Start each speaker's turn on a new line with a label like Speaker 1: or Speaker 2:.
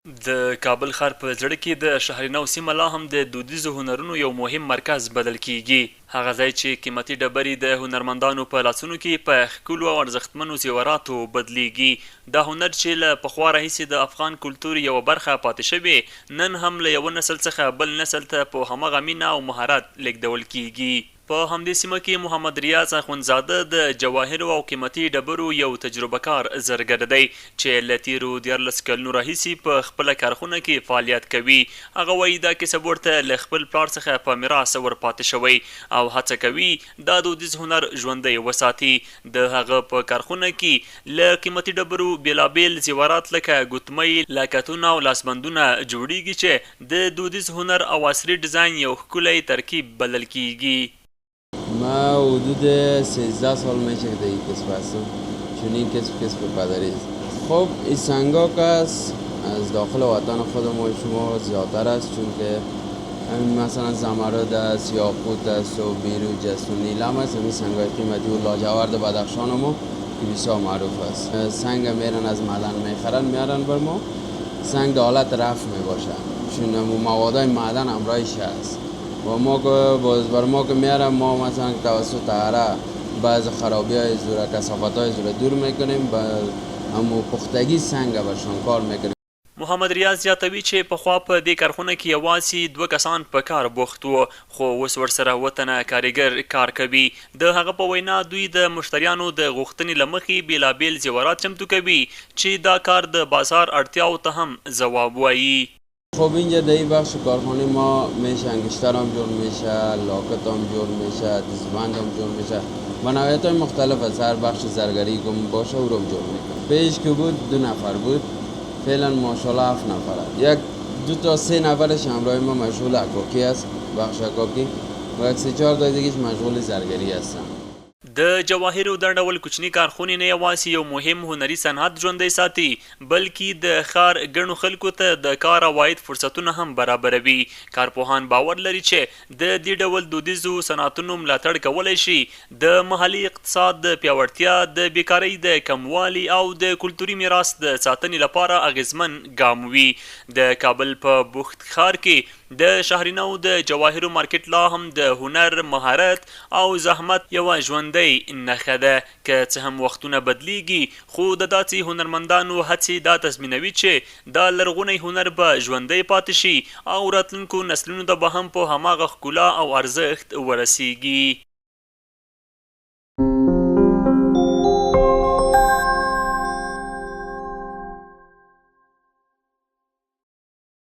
Speaker 1: د کابل ښار په زړه کې د شهرنو سیمه لا هم د دودیزو هنرونو یو مهم مرکز بلل کېږي. هغه ځای چې قیمتي ډبرې د هنرمندانو په لاسونو کې په ښکلو او ارزښتمنو زیوراتو بدلېږي. دا هنر چې له پخوا راهیسې د افغان کلتور یوه برخه پاتې شوې، نن هم له یوه نسل څخه بل نسل ته په هماغه مینه او مهارت لېږدول کېږي. په همدې سیمه کې محمد ریاض اخوندزاده د جواهرو او قیمتي ډبرو یو تجربه کار زرګر دی چې له تېرو 13 کلونو راهیسې په خپله کارخونه کې فعالیت کوي. هغه وايي، دا کسب ورته له خپل پلار څخه په میراث ورپاتې شوی او هڅه کوي دا دودیز هنر ژوندی وساتي. د هغه په کارخونه کې له قیمتي ډبرو بېلابېل زیورات لکه ګوتمۍ، لاکتونه او لاسبندونه جوړېږي چې د دودیز هنر او عصري ډیزاین یو ښکلی ترکیب بلل کېږي.
Speaker 2: من حدود 13 سال میشه که در این کسب هستم، چون این کسب کسب پدری است. خب این سنگا که است از داخل وطن خود ما شما زیادتر است، چون که همین مثلا زمرد است، یاقوت است و بیروج است و نیلم است، همین سنگای قیمتی و لاجورد بدخشان ما که بسیار معروف است. سنگ میرن از معدن میخرن میارن بر ما، سنگ در حالت رفت میباشه چون موادای معدن همراهش است و ما که باز بر ما که میارم ما مثلا توسط هره بعض خرابی های زوره کثافت های زوره دور میکنیم، با همو پختگی سنگ برشان کار میکنیم.
Speaker 1: محمد ریاض زیاتوي چې پخوا په دې کارخونه کې یوازې دوه کسان په کار بوخت وو، خو اوس ورسره اووه تنه کاریګر کار کوي. د هغه په وینا، دوی د مشتریانو د غوښتنې له مخې بېلابېل زیورات چمتو کوي چې دا کار د بازار اړتیاوو ته هم ځواب وايي.
Speaker 2: خب اینجا در این بخش کارخانه ما میشه انگشتر هم جور میشه، لاکت هم جور میشه، دستبند هم جور میشه و نوعیت های مختلف از هر بخش زرگری که باشه او رو هم جور میکنه. پیش که بود 2 نفر بود، فعلا ماشاءالله 7 نفره. یک دو تا 3 نفرش همراه ما مشغول حکاکی است، بخش حکاکی، و یک 3 4 تا دیگهش مشغول زرگری هستن.
Speaker 1: د جواهرو دا ډول کوچني کارخونې نه یوازې یو مهم هنري صنعت ژوندی ساتي، بلکې د ښار ګڼو خلکو ته د کار او عاید فرصتونه هم برابروي. کارپوهان باور لري چې د دې ډول دودیزو صنعتونو ملاتړ کولی شي د محلي اقتصاد د پیاوړتیا، د بیکارۍ د کموالي او د کلتوري میراث د ساتنې لپاره اغېزمن ګام وي. د کابل په بوخت ښار کې د شهرنو د جواهرو مارکیټ لا هم د هنر، مهارت او زحمت یوه ژوندۍ نښه ده. که څه هم وختونه بدلیږي، خو د داسې هنرمندانو هڅې دا تضمینوي چې دا لرغونی هنر به ژوندی پاتې شي او راتلونکو نسلونو ته به هم په هماغه ښکلا او ارزښت ورسیږي.